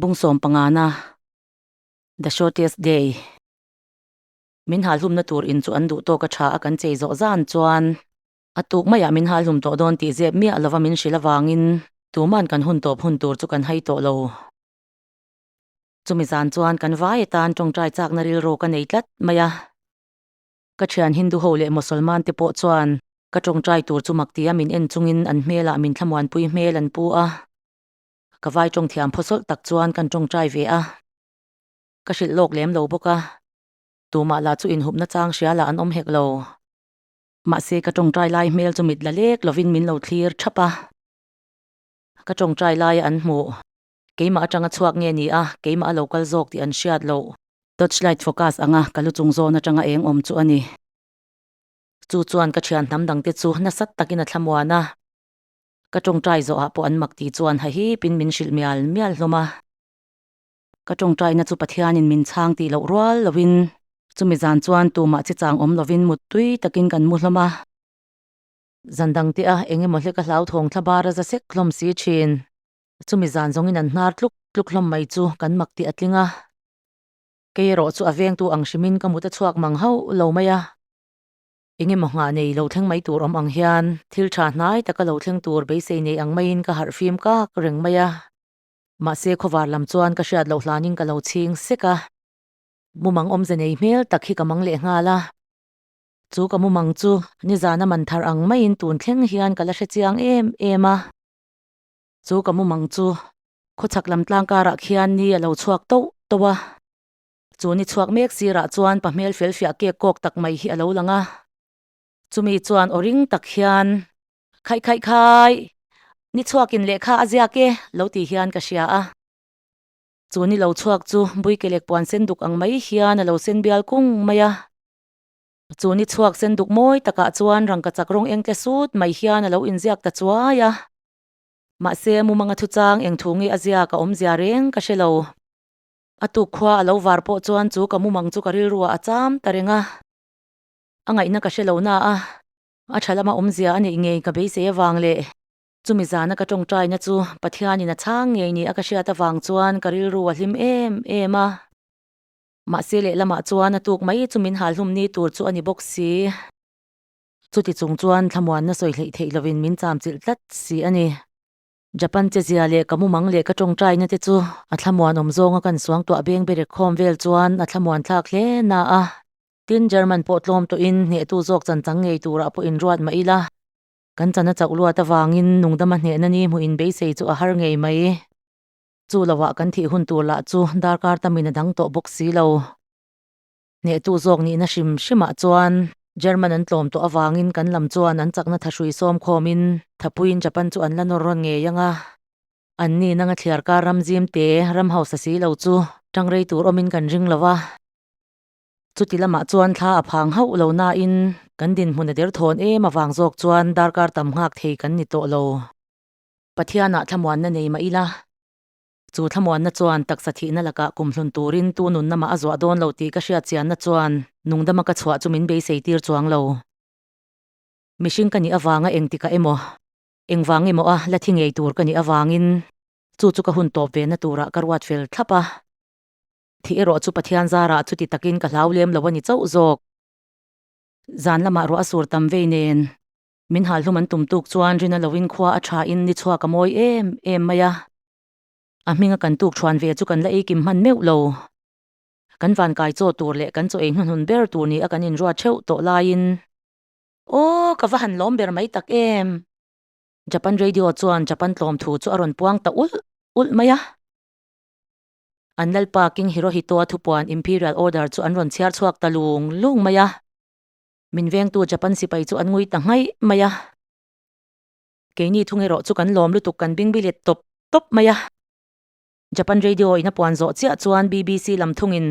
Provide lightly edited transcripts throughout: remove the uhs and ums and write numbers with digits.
Bung sawmpangana, The Shortest Day, Min halhlumna tur in chu an duh tawk a tha a kan chei zawh zan chuan a tuk maiah min halhlum tawh dawn tih zep miah lova min hrilh avangin tuman kan hun tawp hun tur chu kan hai tawh lo. Chumi zan chuan kan vai atan tawngtai chakna rilru ka nei tlat mai a. Ka thian Hindu ho leh Mosolman te pawh chuan ka tawngtai tur chu mak tia min en chungin an hmelah min thlamuanpui hmel an pu a. Ka vai tawng thiam phawsawlh tak chuan kan tawngtai ve a. Ka hrilh lawk lem lo bawk a. Tumah lah chu inhupna chang hria lah an awm hek lo. Mahse ka tawngtai lai hmel chu mit la lek lovin min lo thlir thap a. Ka tawngtai laia an hmuh. Keimah atanga chhuak nge ni a, keimah a lo kal zawk tih an hriat loh. Torchlight focus anga ka lu chung zawn atanga eng awm chu a ni. Chu chuan ka thian hnam dangte chu nasat takin a thlamuan a. Ka tawngtai zawhah pawh an mak tih chuan hahipin min hrilh mial mial hlawm a. Ka tawngtaina chu Pathianin min chhang tih loh rual lovin chumi zan chuan tumah chi chang awm lovin muttui takin kan mu hlawm a. Zan dang te a eng emaw hlek a hlauthawng thla bar a za sek hlawm si thin. Chumi zan zawngin an hnar tluk tluk hlawm mai chu kan mak tih a tling a. Kei erawh chu a vengtu ang hrimin ka mut a chhuak mang hauh lo mai a. Eng emaw nghah nei lo thleng mai tur awm ang hian thil tha hnai taka lo thleng tur beisei nei ang maiin ka harh fim kak reng mai a. Mahse khawvar lam chuan ka hriat loh hlanin ka lo chhing sek a, mumang awmze nei hmel tak hi ka mang leh nghal a. Chu ka mumang chu nizana man thar ang maiin tun thleng hian ka la hre chiang em em a. Chu ka mumang chu khawchhak lam tlang karah khian ni a lo chhuak tauh tauh a. Chu ni chhuak mek sirah chuan pa hmel fel fiah kek kawk tak mai hi a lo lang a. Chumi chuan aw ring tak hian Khaih khaih khai! Ni chhuakin lehkha a ziak e, lo tih hian ka hria a. Chu ni lo chhuak chu Buikelek puan sen duk ang mai hian a lo sen bial kung mai a. Chu ni chhuak sen duk mawi takah chuan rangkachak rawng eng tle sut mai hian a lo inziak ta chuai a. Mahse, mumanga thuchang eng thu nge a ziak a awmzia reng ka hre lo. A tuk khua a lo var pawh chuan chu ka mumang chu ka rilruah a cham ta reng a. A ngaihna ka hre lo na a. A tha lama awmzia a neih ngei ka beisei avang leh chumi zana ka tawngtaina chu Pathianin a chhang ngei ni a ka hriat avang chuan ka rilru a hlim em em a. Mahse lehlamah chuan a tuk mai chu min halhlum ni tur chu a ni bawk si. Chuti chung chuan thlamuanna sawi hleih theih lovin min chamchilh tlat si a ni. Japan chezia leh ka mumang leh ka tawngtaina te chu a thlamuanawm zawnga kan suangtuah beng berek khawm vel chuan a thlamuanthlak hle na a. Tin, German pawh tlawm tawhin hnehtu zawk chan chang ngei turah pawh inruat mah ila, kan chan a chauh luat avangin nungdama hnehna ni hmuh inbeisei chu a har ngei mai. Chu loah kan thih hun tur lah chu darkar tamin a dang tawh bawk si lo. Hnehtu zawk nihna hrim hrimah chuan German an tlawm tawh avangin kan lam chuan an chakna thahrui sawm khawmin thapuiin Japan chu an la nawr rawn ngei ang a. An ni nanga thliarkar ram zim te ram hausa si lo chu tangrei tur awmin kan ring lo a. Chuti lamah chuan thla a phang hauh lo nain kan dinhmun a derthawn em avang zawk chuan darkar tam nghak thei kan ni tawh lo. Pathianah thlamuanna nei mah ila, chu thlamuanna chuan taksa thihna lakah kumhlun turin tu nunna mah a zuah dawn lo tih ka hriat chianna chuan nungdama ka chhuah chu min beisei tir chuang lo. Mihring ka nih avanga engtikah emaw, engvang emaw a la thi ngei tur ka nih avangin chu chu ka hun tawp ve na turah ka ruat fel thlap a. Thih erawh chu Pathian zarah chuti takin ka hlau lem lo a ni chauh zawk. Zan lamah ruah a sur tam vei nen, min halhlum an tum tuk chuan rina loin khua a tha in ni chhuak a mawi em em mai a. A hminga kan tuk thuan ve chu kan la ei kim hman meuh lo. Kan van kai chaw tur leh kan chaw ei hnuhnun ber tur ni a kan inruat theuh tawh laiin. Aw, ka va han lawm ber mai tak em! Japan Radio chuan Japan tlawm thu chu a rawn puang ta ulh ulh mai a. An lalpa King Hirohito-a thupuan Imperial Order chu an rawn chhiar chhuak ta lung lung mai a. Min vengtu Japan sipai chu an ngui ta nghaih mai a. Keini thung erawh chu kan lawm lutuk kan bing bilet tawp tawp mai a. Japan Radio in a puan zawh chiah chuan BBC lam thungin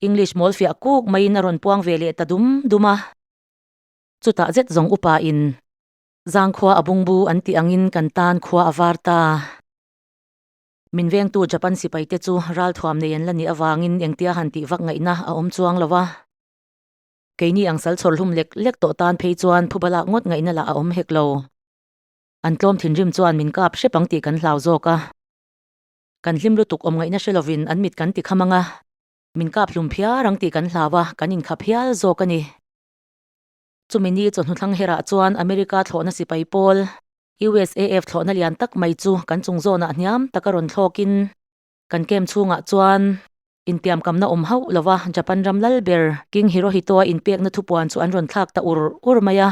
English mawl fiah kuk maiin a rawn puang ve leh ta dum dum a. Chutah zet zawng upa in Zangkhua a bungbu an tih angin kan tan khua a var ta. Min vengtu Japan sipaite chu ralthuam nei an la nih avangin engtia han tih vak ngaihna a awm chuang lo a. Keini ang sal chhawr hlum lek lek tawh tan phei chuan phuba lak ngawt ngaihna lah a awm hek lo. An tlawm thinrim chuan min kap hrep ang tih kan hlau zawk a. Kan hlim lutuk awm ngaihna hre lovin an mit kan ti kham ang a, min kap hlum phiar ang tih kan hlau a, kan inkhap hial zawk a ni. Chumi ni chawhnu thlang herah chuan America thlawhna sipai pawl, USAF thlawhna lian tak mai chu kan chung zawnah hniam taka rawn thlawkin kan camp chhungah chuan intiamkamna awm hauh lova Japan ram lal ber King Hirohito-a inpekna thupuan chu an rawn thlak ta ur ur mai a.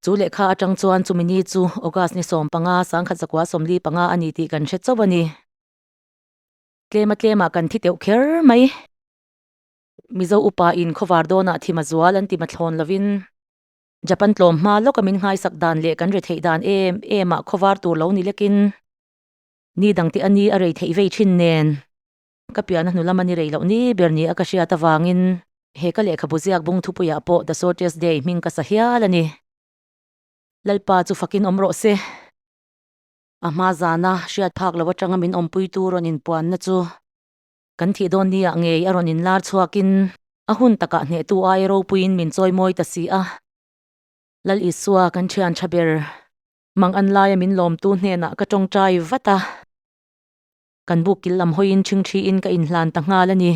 Chu lehkha atang chuan chumi ni chu August ni 15, 1945 a ni tih kan hre chauh a ni. Tlema tlemah kan thi teuh kher mai. Mizo upa in khawvar dawnah thim a zual an ti mathlawn lovin Japan tlawm hma lawka min nghaisak dan leh kan retheih dan em em ah khawvar tur lo ni lekin ni dang te a ni a rei theih vei thin nen ka piahna hnu lama ni rei loh ni ber ni a ka hriat avangin he ka lehkhabu ziak bung thupuiah pawh The Shortest Day hming ka sa hial a ni. Lalpa chu fakin awm rawh se. A hma zana hriat phak lo atanga min awmpuitu rawn inpuanna chu Kan thih dawn ni ah ngei a rawn inlar chhuakin a hun takah hnehtu aia ropuiin min chawimawi ta si a. Lal Isua kan thian tha ber mang an laia min lawmtu hnenah ka tawngtai vat a. Kan buk kil lam hawiin ṭhingṭhiin ka inhlan ta nghal a ni.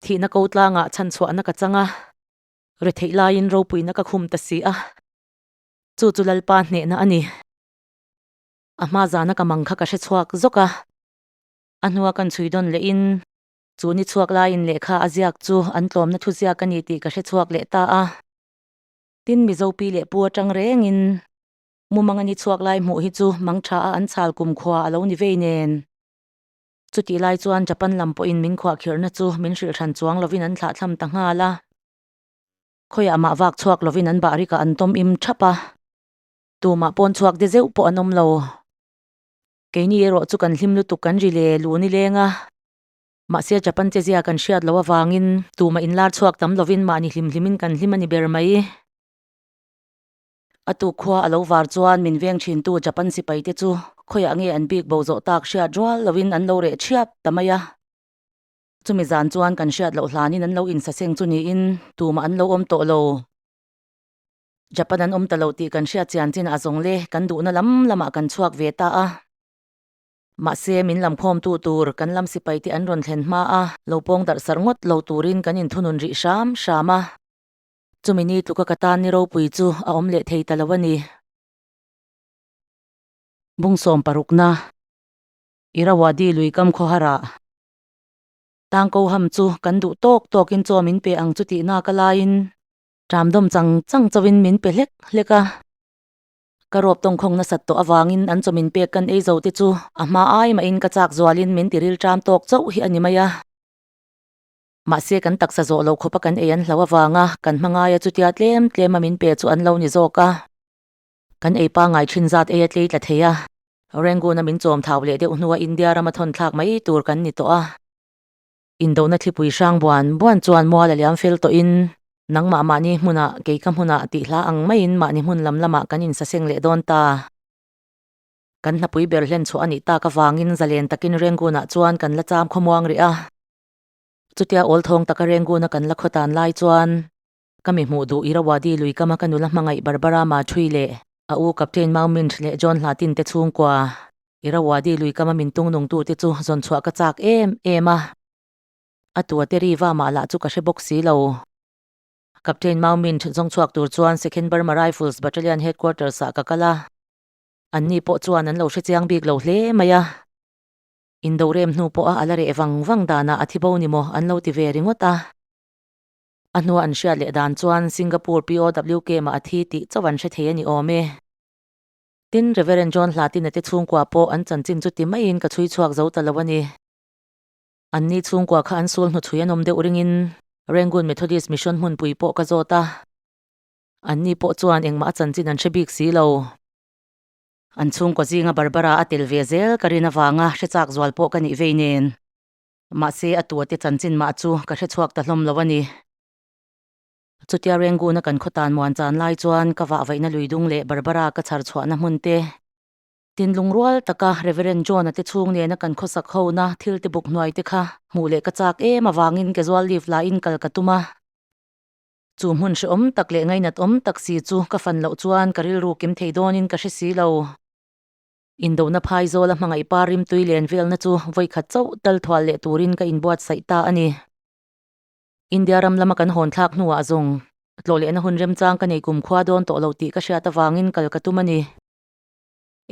Thihna ko tlangah chhanchhuahna ka chang a, retheih laiin ropuina ka khum ta si a. Chu chu Lalpa hnehna a ni. A hma zana ka mang kha ka hre chhuak zawk a. A hnua kan chhui dawn lehin chu ni chhuak laiin lehkha a ziak chu an tlawmna thu ziak a ni tih ka hre chhuak leh ta a. Tin, Mizo pi leh pu atang rengin mumanga ni chhuak lai hmuh hi chu mang tha a an chhal kumkhua a lo ni vei nen. Chutih lai chuan Japan lam pawhin min khuahkhirhna chu min hrilh hran chuang lovin an thlahthlam ta nghal a. Khawiah mah vak chhuak lovin an bahrikah an tawm im thap a. Tumah pawn chhuak de zeuh pawh an awm lo. Keini erawh chu kan hlim lutuk kan ri le lu ni leng a, mahse Japan che zia kan hriat loh avangin tumah inlar chhuak tam lovin mahni hlim hlimin kan hlim a ni ber mai. A tuk khua a lo var chuan min veng thintu Japan sipai te chu khawiah nge an bik bo zawh tak hriat rual lovin an lo reh thiap ta mai a. Chumi zan chuan kan hriat loh hlanin an lo insaseng chu niin tumah an lo awm tawh lo. Japan an awm ta lo tih kan hriat chian chin a zawng le kan duhna lam lamah kan chhuak ve ta a. Mahse min lam khawmtu tur kan lam sipai te an rawn thlen hma a, lo pawng darh sarh ngawt lo turin kan inthunun rih hram hram a. Chumi ni tluka ka tan ni ropui chu a awm leh thei ta lo a ni. Bungsawm parukna, Irrawaddy lui kam khawharah. Tangko ham chu kan duh tawk tawkin chaw min pe ang chu tihna ka laiin Ṭam dawm chang chang chauhin min pe hlek hlek a. Ka rawp tawngkhawng nasat tawh avangin an chaw min pek kan ei zo te chu a hma ai mahin ka chak zualin min ti ril ṭam tawk chauh hi a ni mai a. Mahse kan taksa zawh loh khawpa kan ei an hlo avanga kan hma ngaia chutia tlem tlema min pe chu an lo ni zawk a. Kan ei pangngai ṭhin zat ei a tlei tla thei a. Rangoon-a min chawm thau leh deuh hnua India rama thawn thlak mai tur kan ni tawh a. Indona thlipui hrang buan buan chuan mual a liam fel tawhin nangmah mahni hmunah kei ka hmunah tih hla ang maiin mahni hmun lam lamah kan insaseng leh dawn ta. Kan hnapui ber hlen chhuah a nih tak avangin zalen takin Rangoon-ah chuan kan la cham khawmuang rih a. Chutia awl thawng taka Rangoon-a kan la khawtan lai chuan ka mi hmuh duh Irrawaddy lui kama ka nula hmangaih Barbara Mathui leh a u Captain Mau Mint leh John Hlatin te chhungkua Irrawaddy lui kama min tung nungtute chu zawn chhuah ka chak em em a. A tua te ri va mah lah chu ka hre bawk si lo. Captain Mau Mint zawng chhuak tur chuan Second Burma Rifles Battalion Headquarters ah ka kal a. Anni pawh chuan an lo hre chiang bik lo hle mai a. Indo rem hnu pawha a la reh vang vang danah a thi bo ni maw an lo ti ve ringawt a. A hnua an hriat leh dan chuan Singapore POW camp ah a thi tih chauh an hre thei a ni awm e. Tin, Reverend John Hlatina te chhungkua pawh an chanchin chu ti maiin ka chhui chhuak zo ta lo a ni. Anni chhungkua kha an sul hnuchhui an awm deuh ringin Rangoon Methodist Mission hmunpui pawh ka zawt a. Anni pawh chuan engmah a chanchin an hre bik si lo. An chhungkua zinga Barbara a tel ve zel ka rin avanga hre chak zual pawh ka nih vei nen. Mahse, a tua te chanchin mah chu ka hre chhuak ta hlawm lo a ni. Chutia Rangoon-a kan khawtan muan chan lai chuan ka vahvaihna lui dung leh Barbara ka chhar chhuahna hmun te, tinlung rual taka Reverend John-a te chhung nena kan khawsak hona thil te buk hnuai te kha hmuh leh ka chak em avangin casual leave lahin kal ka tum a. Chu hmun hrehawm tak leh ngainat awm tak si chu ka fan loh chuan ka rilru kim thei dawnin ka hre si lo. Indona phai zawla hmangaih pa rimtui len velna chu vawikhat chauh tal thual leh turin ka inbuatsaih ta a ni. India ram lama kan hawn thlak hnuah zawng tlawh lehna hun remchang ka nei kumkhua dawn tawh lo tih ka hriat avangin kal ka tum a ni.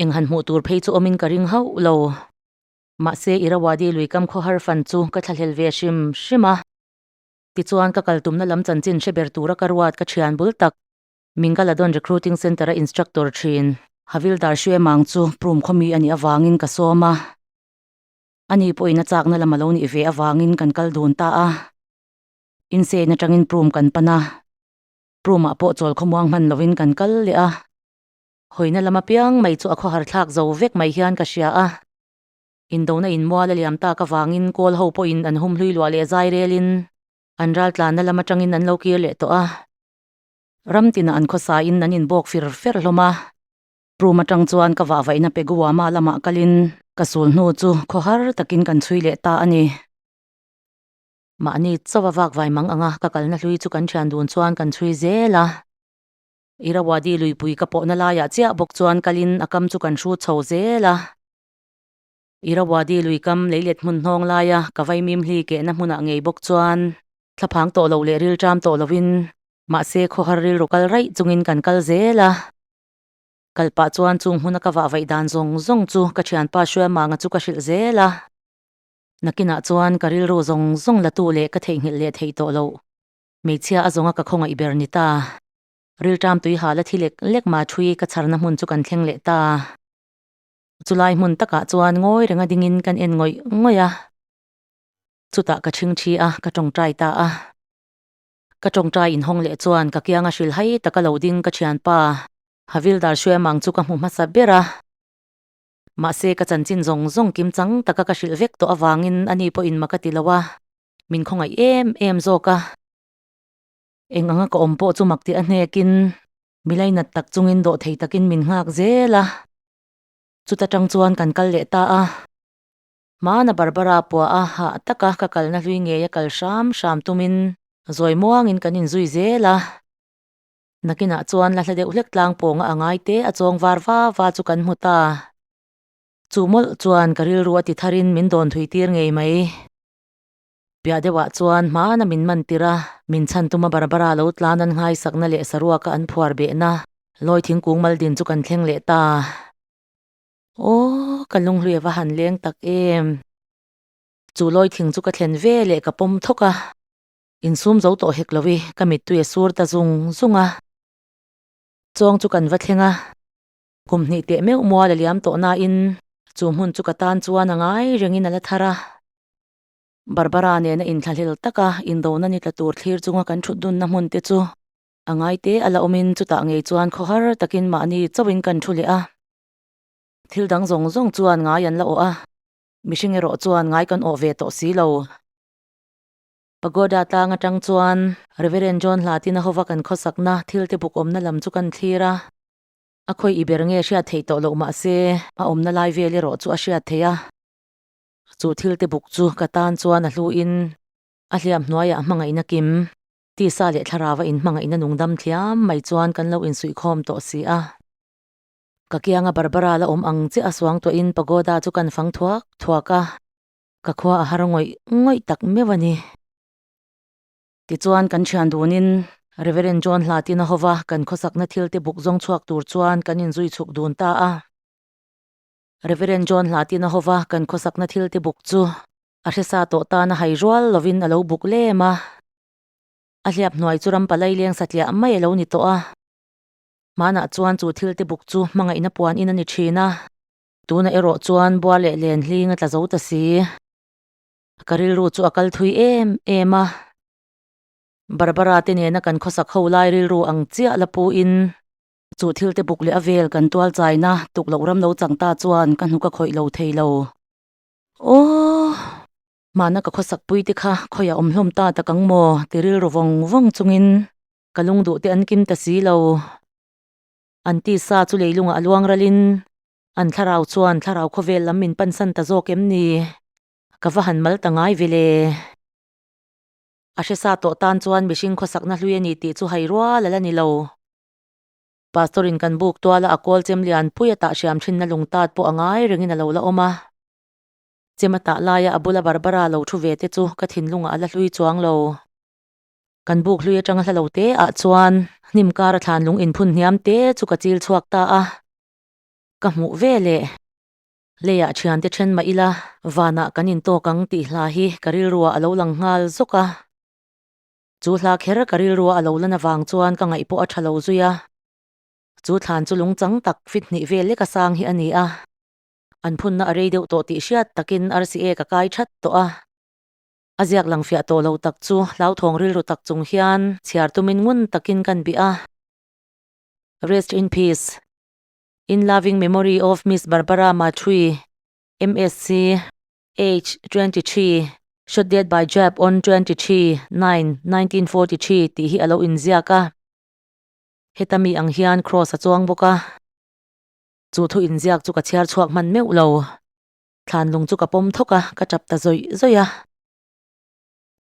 Eng han hmuh tur phei chu awmin ka ring hauh lo. Mahse Irrawaddy luikam khawhar fan chu ka thlahlel ve hrim hrim a. Tichuan ka kal tumna lam chanchin hre ber tura ka ruat ka thian bul tak Mingaladon Recruiting Centre-a instructor thin Havildar Hruemang chu Prum khawmi a nih avangin ka sawm a. Ani pawhin a chakna lam a lo nih ve avangin kan kal dun ta a. Insein atangin Prum kan pan a. Prumah pawh chawl khawmuang hman lovin kan kal leh a. Hawina lam apiang mai chu a khawhar thlak zo vek mai hian ka hria a. Indona inmual a liam tak avangin kawl ho pawhin an hum hlui luah leh zai relin an raltlanna lam atangin an lo kir leh tawh a. Ram tinah an khawsain an inbawk fir fer hlawm a, room atang chuan ka vahvaihna Peguama lamah kalin ka sul hnu chu khawhar takin kan chhui leh ta a ni. Mahni chaw a vakvai mang anga ka kalna hlui chu kan thian dun chuan kan chhui zel a. Irrawaddy luipui ka pawhna laiah chiah bawk chuan kalin a kam chu kan hrut chho zel a. Irrawaddy luikam leilet hmun hnawng laia ka vaimim hli kehna hmunah ngei bawk chuan Thlaphang tawh loh leh rilṭam tawh lovin mahse khawhar rilru kal raih chungin kan kal zel a. Kal pah chuan chung hmuna ka vah vaih dan zawng zawng chu ka thianpa Hruaimanga chu ka hrilh zel a. Nakinah chuan ka rilru zawng zawng la tu leh ka theihnghilh leh theih tawh loh. Hmeichhia a zawnga ka khawngaih ber ni ta. Rilṭam tui hal a thi lek lek mah ṭhui ka chharna hmun chu kan thleng leh ta. Chulai hmun takah chuan ngawi renga dingin kan en ngawih ngawih a. Chutah ka chhingchhi a, ka tawngtai ta a. Ka tawngtai inhawng leh chuan ka kianga hrilhai taka lo ding ka thianpa Havildar Hruaimang chu ka hmu hmasa ber a. Mahse ka chanchin zawng zawng kim chang taka ka hrilh vek tawh avangin ani pawhin ma ka ti lo a, min khawngaih em em zawk a. Eng anga ka awm pawh chu mak tih a hnekin milai nat tak chungin dawh thei takin min nghak zel a. Chuta tang chuan kan kal leh ta a. Hmana Barbara pua a hah taka ka kalna hlui ngei a kal hram hram tumin zawi muangin kan inzui zel a. Nakinah chuan la hla deuh hlek tlang pawnga a ngai te a chawng var va va chu kan hmu ta. Chu mawlh chuan ka rilru a ti tharin min dawn thui tir ngei mai. Piah deuhah chuan hmana min man tir a, min chhan tuma Barbara lo tlan an nghaisakna leh saruaka an phuar behna lawi thingkung mal din chu kan thleng leh ta. Aw, ka lunghlui a va han leng tak em. Chu lawi thing chu ka thlen ve leh ka pawm thawk a, insum zo tawh hek lo i ka mittui a sur ta zung zung a. Chawng chu kan va thleng a, kum hnih teh meuh mual a liam tawh nain chu hmun chu ka tan chuan a ngai rengin a la thar a. Barbara nena inthlahlel taka indona ni tla tur thlir chunga kan thut dunna hmun te chu a ngai te a la awmin chutah ngei chuan khawhar takin mahni chauhin kan thu leh a. Thil dang zawng zawng chuan ngai an la awh a, mihring erawh chuan ngai kan awh ve tawh si lo. Pagoda tlang atang chuan Reverend John Hlatin a hova kan khawsakna thil te buk awmna lam chu kan thlir a, a khawi i ber nge hriat theih tawh loh mahse a awmna lai vel erawh chu a hriat theih a. Chu thil te buk chu ka tan chuan a hluin a hliam hnuaiah hmangaihna kim, tisa leh thlarau a inhmangaihna nungdam thiam mai chuan kan lo insuihkhawm tawh si a. Ka kianga Barbara la awm ang chiah a suang tuahin pagoda chu kan fang thuak thuak a, ka khua a har ngawih ngawih tak meuh a ni. Tichuan kan thian dunin Reverend John Hlatin a hova kan khawsakna thil te buk zawng chhuak tur chuan kan inzui chhuk dun ta a. Reverend John Hlatin a hova kan khawsakna thil te buk chu a hresa tawh tan a hai rual lovin a lo buk lem a. A hliap hnuai chu ram palai leng satliah mai a lo ni tawh a. Hmanah chuan chu thil te buk chu hmangaihna puan in a ni thin a, tunah erawh chuan bua leh len hling a tla zo ta si. Ka rilru chu a kal thui em em a, Barbara te nena kan khawsak ho lai rilru ang chiah la pu in chu thil te buk leh a vel kan tual chaina tuk loh ram lo chang ta chuan ka hnuk a khawih lo thei lo. Aww! Hmana ka khawsak pui te kha khawiah awm hlawm ta tak ang maw ti rilru vawng vawng chungin Ka lungduh te an kim ta si lo. An tisa chu leilungah a luang ralin an thlarau chuan thlarau khawvel lam min pansan ta zawk em ni? Ka va han mal ta ngai ve le. A hresa tawh tan chuan mihring khawsakna hlui a ni tih chu hai rual a la ni lo. Pastor in kan buk tuala a kawl chem lian pui a tah hriam thinna lung tat pawh a ngai rengin a lo la awm a. Chem a tah laia a bula Barbara lo thu ve te chu ka thinlungah a la hlui chuang lo. Kan buk hlui atanga hla lo te ah chuan hnim kar a thlan lung inphun hniam te chu ka chil chhuak ta a. Ka hmuh ve leh. Leiah thiante then mah ila vanah kan intawk ang tih hla hi ka rilruah a lo lang nghal zawk a. Chu hla kher ka rilrua a lo lan avang chuan ka ngaih pawh a tha lo zui a. Chu thlan chu lungchang tak fit hnih vel lek a sang hi a ni a. An phunna a rei deuh tawh tih hriat takin RCA ka kai that tawh a. A ziak lang fiah tawh lo tak chu hlauthawng rilru tak chung hian chhiar tumin ngun takin kan bih a. Rest in peace. In loving memory of Miss Barbara Mathui, MSc. Age, 23, Shot dead by Jap on 23, 9, 1943 tih hi a lo inziak a. Heta mi ang hian cross a chuang bawk a. Chu thu inziak chu ka chhiar chhuak hman meuh lo. Thlanlung chu ka pawm thawk a, ka tap ta zawih zawih a.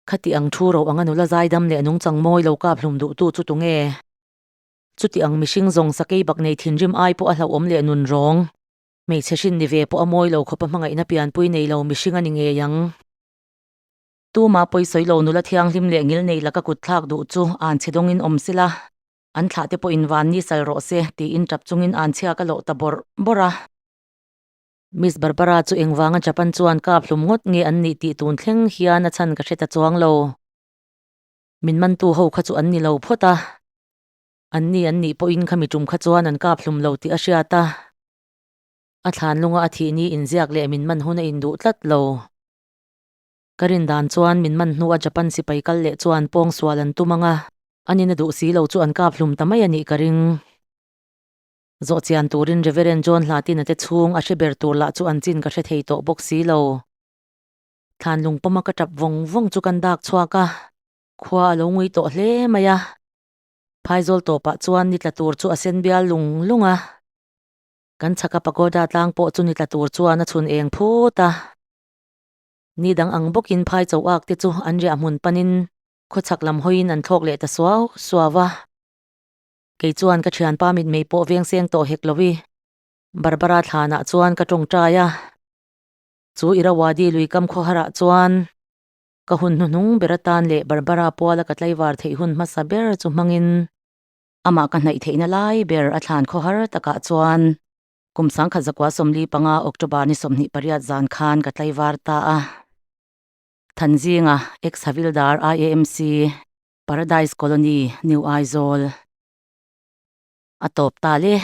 Khati ang thu ro anga nula zaidam leh nungchang mawi lo kap hlum duhtu chu tunge? Chuti ang mihring zawng sakei bak nei thinrim ai pawh a hlauhawm leh nun rawng. Hmeichhe hrin ni ve pawh a mawi lo khawp a hmangaihna pianpui nei lo mihring a ni ngei ang. Tuma pawisawi lo nula thianghlim leh ngil nei laka kut thlak duh chu an chhe dawngin awm sela, an thlah te pawhin van ni sal rawh se tiin tap chungin an chhia ka lawh ta bawrh bawrh a. Miss Barbara chu engvanga Japan chuan kap hlum ngawt nge an nih tih tun thleng hian a chhan ka hre ta chuang lo. Min mantu ho kha chu an ni lo phawt a. An ni an nih pawhin khami tum kha chuan an kap hlum lo tih a hriat a. A thlan lunga a thih ni inziak leh min man hun a induh tlat lo. Ka rin dan chuan min man hnua Japan sipai kal leh chuan pawng sual an tum ang a, an in a duh si lo chu an kap hlum ta mai a nih ka ring. Zawh chian turin Reverend John Hlatina te chhung a hre ber tur lah chu an chin ka hre thei tawh bawk si lo. Thlan lung pawma ka tap vawng vawng chu kan dak chhuak a, khua a lo ngui tawh hle mai a. Phaizawl tawpah chuan ni tla tur chu a sen bial lung lung a. Kan chhaka pagoda tlang pawh chu ni tla tur chuan a chhun eng phut a. Ni dang ang bawkin phai cho ak te chu an riah hmun panin khawchhak lam hawiin an thlawk leh ta suau suau a. Kei chuan ka thianpa mitmei pawh veng seng tawh hek lo i. Barbara thlanah chuan ka tawngtai a. Chu Irrawaddy luikam khawharah chuan ka hun hnuhnung ber atan leh Barbara puala ka tlaivar theih hun hmasa ber chu hmangin Amah ka hnaih theihna lai ber a thlan khawhar takah chuan kum 1945 October ni 28 zan khan ka tlaivar ta a. Thanzinga, Ex-Havildar IAMC, Paradise Colony, New Aizawl. A tawp ta le.